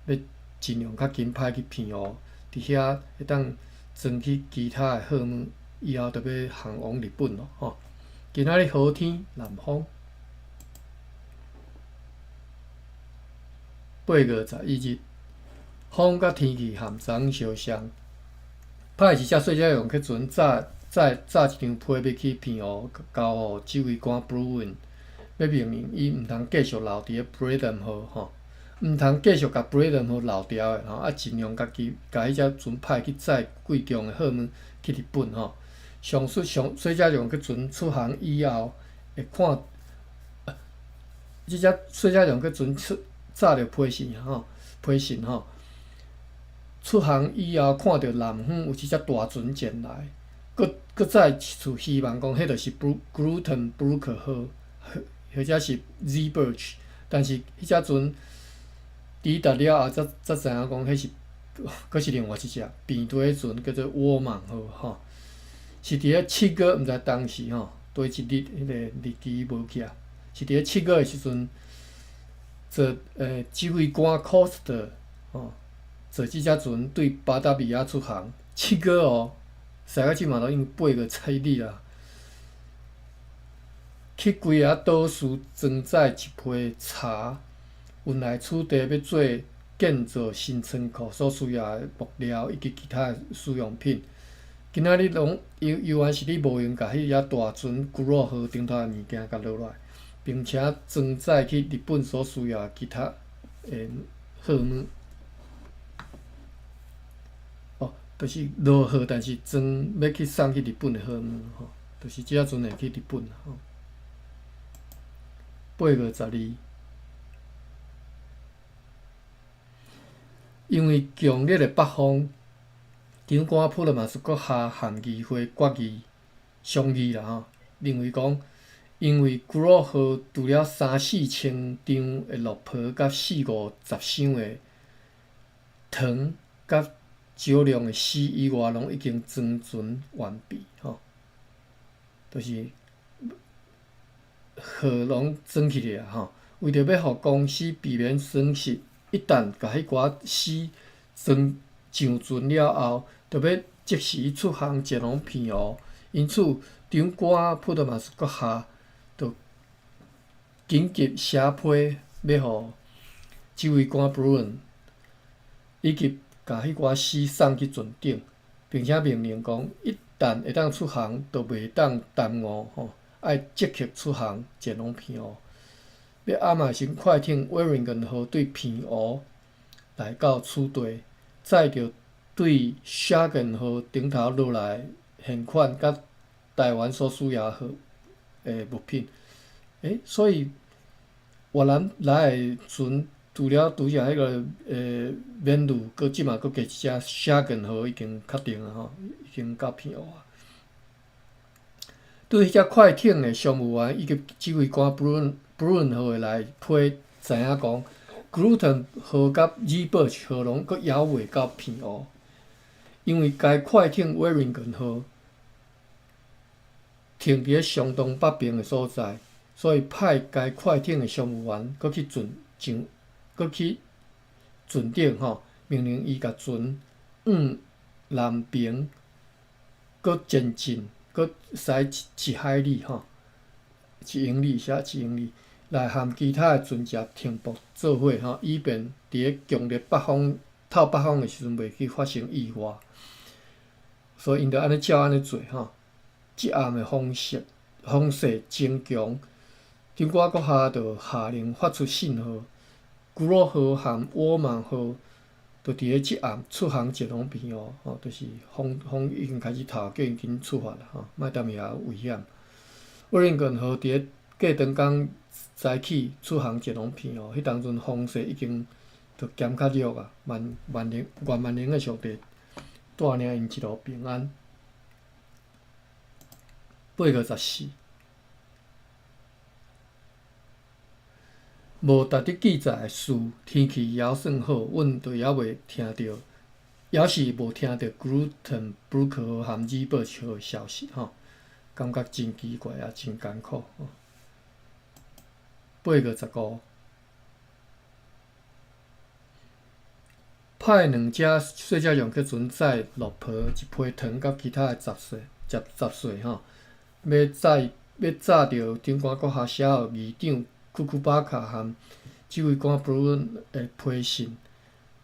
欲盡量較緊派去澎湖，佇遐會當裝去其他的貨物，以後就欲航往日本囉吼。今仔日好天，南風。8月11日，風佮天氣含昨昏相像。歹是這細隻用客船早載紮一張批欲去澎湖交予指揮官 Bruin，欲命令伊毋通繼續留佇咧 Blenheim 號吼，毋通繼續共 Blenheim 號留牢的吼，啊盡量家己共彼隻船派去載貴重的貨物去日本吼。上述上洗車船去船出航以後，會看，這隻洗車船去船出紮著批信吼，批信吼。出航以後，看著南方有一隻大船前來，閣閣再一次希望講，彼就是 Groote 號，或者是 Zeeburg，但是彼隻船抵達了後，才才知影講，彼是閣是另外一隻平地船，叫做沃芒號吼。是佇咧7月，毋知當時吼，佗一日彼個日期無記，是佇咧七月的時陣，坐指揮官 Coster 吼，坐這隻船對巴達維亞出航。七月哦，駛到這馬都已經8月11日啊。去幾个島嶼裝載一批柴，運來此地欲做建造新倉庫所需要的木料以及其他的使用品。今仔日攏猶猶原是你無閒共彼隻大船古老號頂頭的物件共落來，並且裝載去日本所需要的其他的貨物。哦，就是落貨，但是裝欲去送去日本的貨物吼，就是這隻船會去日本吼。8月12，因為強烈的北風，長官普勒馬斯閣下含議會決議商議啦吼，認為講，因為古老號除了三四千張的落皮佮四五十箱的糖佮少量的絲以外，攏已經裝船完畢吼，就是貨攏裝起來啊吼，為著欲予公司避免損失，一旦共彼寡絲裝上船了後，就欲即時出航前往澎湖。因此，長官普特馬斯閣下就緊急寫批，欲予指揮官布倫以及共彼寡絲送去船頂，並且命令講，一旦會當出航，就袂當耽誤吼，愛即刻出航前往澎湖。欲亞馬遜快艇威靈頓號對澎湖來到此地，載著對沙根號頂頭落來現款佮台灣所需要的物品。所以越南來的船，除了拄才彼個免路，閣這馬閣加一隻沙根號已經確定啊吼，已經到澎湖啊。對彼隻快艇的商務員以及指揮官布倫布倫號的來批知影講，格魯頓號佮 Zeeburg 號攏閣猶未到澎湖，因為該快艇威靈頓號停佇咧相當北邊的所在，所以派該快艇的商務員閣去船上，閣去船頂吼，命令伊共船往南邊閣前進，閣駛一海里吼，一英里寫一英里，來和其他的船隻停泊做伙吼，以便佇咧強烈北風透北風的時陣，袂去發生意外。所以𪜶就按呢照按呢做吼。這暗的風勢風勢真強，長官閣下就下令發出信號，古老號和沃曼號就佇咧這暗出航前往澎湖吼，就是風風已經開始透，叫𪜶緊出發啦吼，莫踮遐危險。威靈頓號佇咧過長工早起出航前往澎湖，彼當陣風勢已經就減較弱啊，萬萬能願萬能的上帝帶領𪜶一路平安。8月14，無值得記載的事，天氣猶算好，阮就猶未聽著，猶是無聽著 Groote 號和 Zeeburg 號的消息吼，感覺真奇怪也真艱苦。8月15，派兩隻細隻用去船載落皮一批糖佮其他的雜碎雜雜碎吼。欲載欲紮著長官閣下寫予議長庫庫巴卡和指揮官布倫的批信，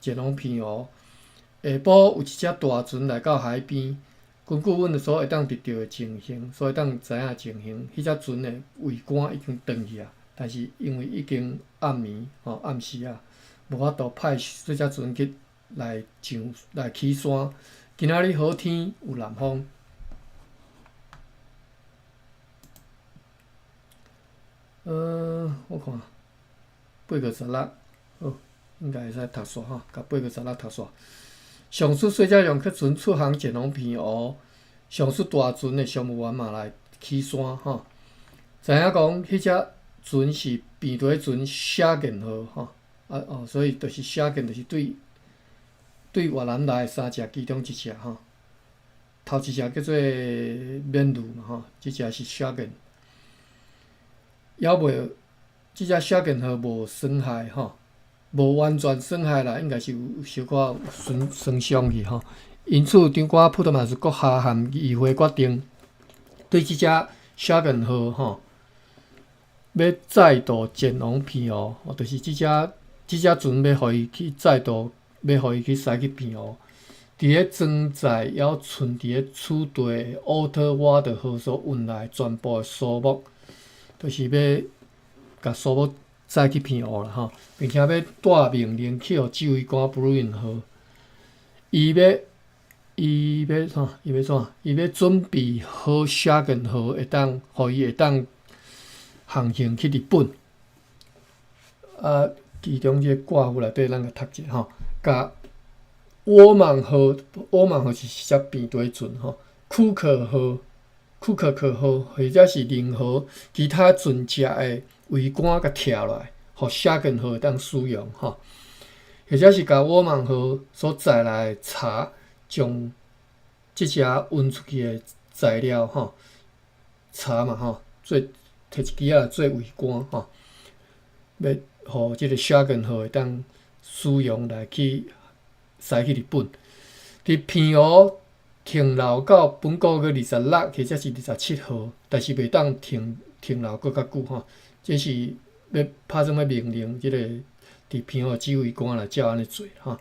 前往澎湖。下晡有一隻大船來到海邊，根據阮所會當得著的情形，所會當知影情形，彼隻船的桅杆已經斷去啊，但是因為已經暗暝吼，暗時啊，無法度派這隻船去來上來起山。今仔日好天，有南風。我看8月16，好，應該會使讀煞吼，共八月十六讀煞。上述細隻用客船出航前往澎湖，上述大船的商務員嘛來起山吼。知影講，彼隻船是平地船寫建號吼，啊哦，所以就是寫建，就是對對越南來的三隻其中一隻吼。頭一隻叫做免路嘛吼，這隻是寫建。猶未，這隻寫建號無損害吼，無完全損害啦，應該是有小可損損傷去吼。因此，長官普特馬斯閣下函議會決定，對這隻寫建號吼，欲再度前往澎湖，就是這隻這隻船欲予伊去再度，欲予伊去駛去澎湖。佇咧裝載猶存佇咧此地的奧特瓦德河所運來全部的蘇木。就是欲共蘇木載去澎湖啦吼，並且欲帶命令去予指揮官布魯因號，伊欲伊欲創伊欲創伊欲準備好寫建號會當，予伊會當航行去日本。啊，其中這個掛符內底，咱共讀者吼，共沃曼號，沃曼號是一隻平底船吼，庫克號。庫克克號，或者是任何其他船隻的桅杆共拆落來，予寫建號會當使用吼，或者是共沃曼號所載來的柴，將這隻運出去的材料吼，柴嘛吼，做提一支仔來做桅杆吼，欲予這个寫建號會當使用來去駛去日本。佇澎湖停留到本個月26或者是27號，但是袂當停停留閣較久吼。這是欲拍算欲命令這个佇澎湖指揮官來照按呢做吼。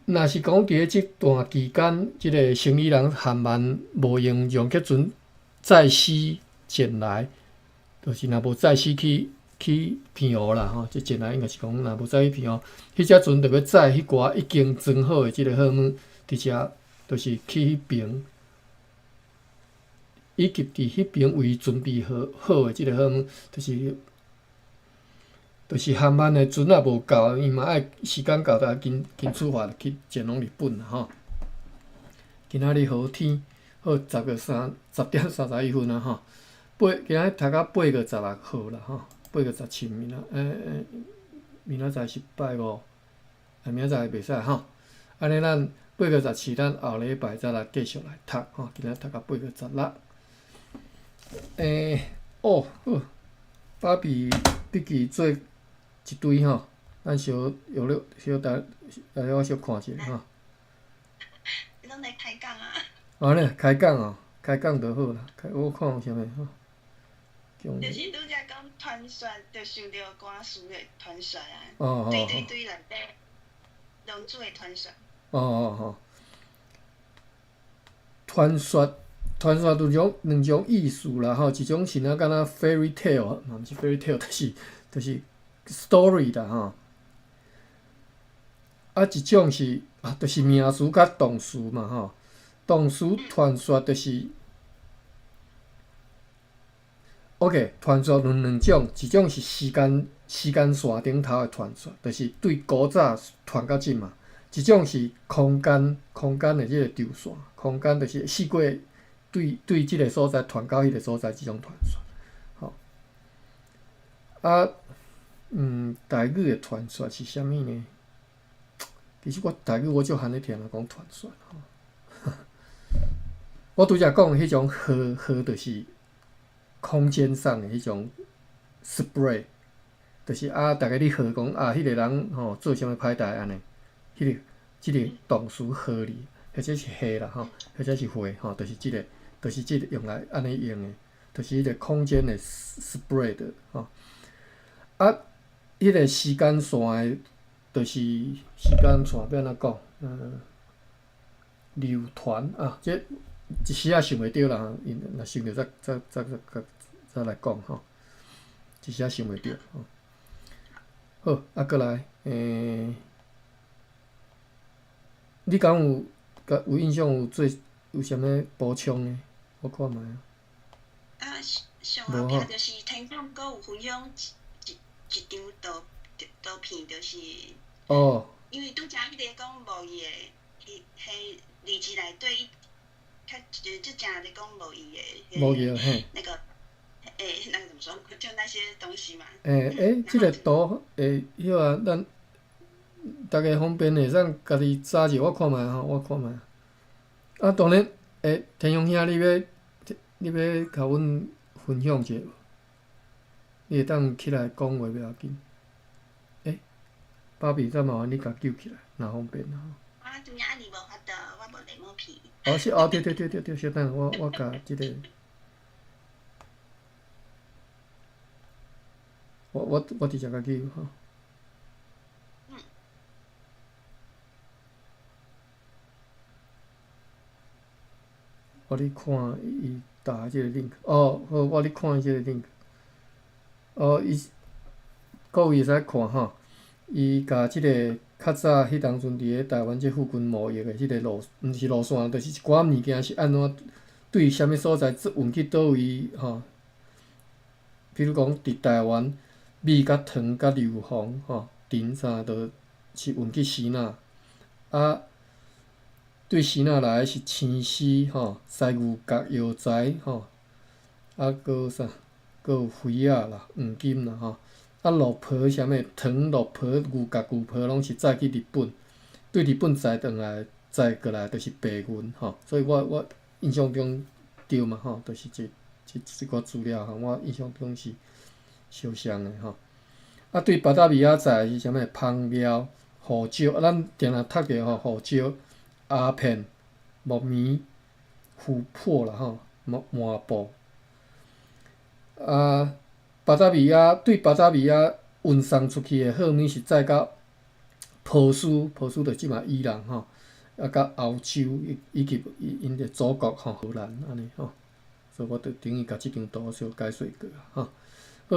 若是講佇咧這段期間，這个生理人韓曼無用讓客船載屍前來，就是若無載屍去去澎湖啦吼。這前來應該是講若無載去澎湖，彼隻船就欲載彼寡已經裝好的這个貨物佇遮。就是去彼爿，以及佇彼爿為準備好好的這个貨物，就是就是航班的船仔無夠，伊嘛愛時間到，就愛緊緊出發去前往日本啦吼。今仔日好天，好10月3，10點31分啊吼。八今仔日讀到8月16號啦吼，8月17明仔欸明仔載是拜五，啊明仔載袂使吼。按呢咱。八月十七，咱後禮拜再來繼續來讀吼。今仔讀到八月十六。欸，哦，好，芭比筆記做一堆吼，咱小用咧小等，來我小看一下吼。你攏來開講啊？按呢開講哦，開講就好啦。開我看有啥物吼。就是拄才講傳說，就想著歌詞的傳說啊。哦哦。對對對，內底龍珠的傳說。哦哦哦，傳說傳說有種兩種意思啦吼，一種是若敢若 fairy tale，嘛毋是 fairy tale，就是就是 story 啦吼。啊，一種是啊，就是名詞佮動詞嘛吼。動詞傳說就是 OK，傳說有兩種，一種是時間時間線頂頭的傳說，就是對古早傳到這嘛。一種是空間，空間的這個軸線，空間就是四過對對這个所在傳到彼个所在這種傳說。吼，啊，台語的傳說是啥物呢？其實我台語我足罕咧聽人講傳說吼。我拄才講的彼種河河就是空間上的彼種 spread，就是啊，逐家咧河講啊，彼个人吼做啥物歹代按呢？彼个這个動詞合理，或者是下啦吼，或者是會吼，就是這个，就是這个用來按呢用的，就是彼個空間的 spread 吼。啊，彼个時間線的，就是時間線欲按怎講？流傳啊，這一時仔想袂著啦，𪜶若想著再來講吼，一時仔想袂著吼。好，啊，閣來，你敢有佮有印象有做有啥物補充的？我看覓啊。啊，上後壁就是聽眾閣有分享一一張圖片，就是因為拄才彼个講貿易的，彼彼字字內底伊較就就正咧講貿易的。貿易嘿。那個，那個怎麼說？就那些東西嘛。這个圖，彼個咱逐家方便會當家己查者，我看覓吼，我看覓。啊，當然，天雄兄，你欲共阮分享一下無？你會當起來講話袂要緊。芭比，再麻煩你共救起來，若方便吼。我今仔日無法度，我無電腦片。哦，是哦，對對對對對，稍等，我共這个，我直接共救吼。我咧看伊打這个 link，哦，好，我咧看這个 link。哦，伊各位會使看吼，伊共這个較早彼當陣佇咧台灣這附近貿易的彼个路，毋是路線，就是一寡物件是按怎對啥物所在運去佗位吼。比如講，佇台灣米佮糖佮硫磺吼，甜啥都是運去支那，啊。對支那來的是青絲吼、犀牛角藥材吼，啊，閣有啥？閣有花仔啦、黃金啦吼。啊，鹿皮啥物糖、鹿皮、牛角、牛皮攏是載去日本，對日本載轉來、載過來就是白銀吼。所以我印象中對嘛吼，就是這寡資料吼，我印象中是相像的吼。啊，對巴達維亞載是啥物？香料、胡椒，啊，咱定定讀著吼，胡椒。鴉片、木棉、琥珀啦吼，麻布。啊，巴達維亞對巴達維亞運送出去的貨物是載到波斯，波斯就這馬伊朗吼，啊，佮歐洲以及𪜶的祖國吼荷蘭按呢吼，所以我就等於共這張圖小解說過吼。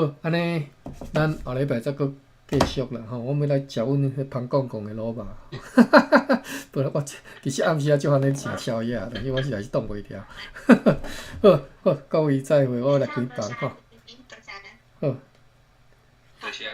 好，按呢，咱後禮拜再閣繼續啦吼，我欲來食阮彼芳公公的滷肉。本來我其實暗時仔足番咧食宵夜，但是我實在是擋袂牢。好，好，各位再會，我來開房吼。好。多謝。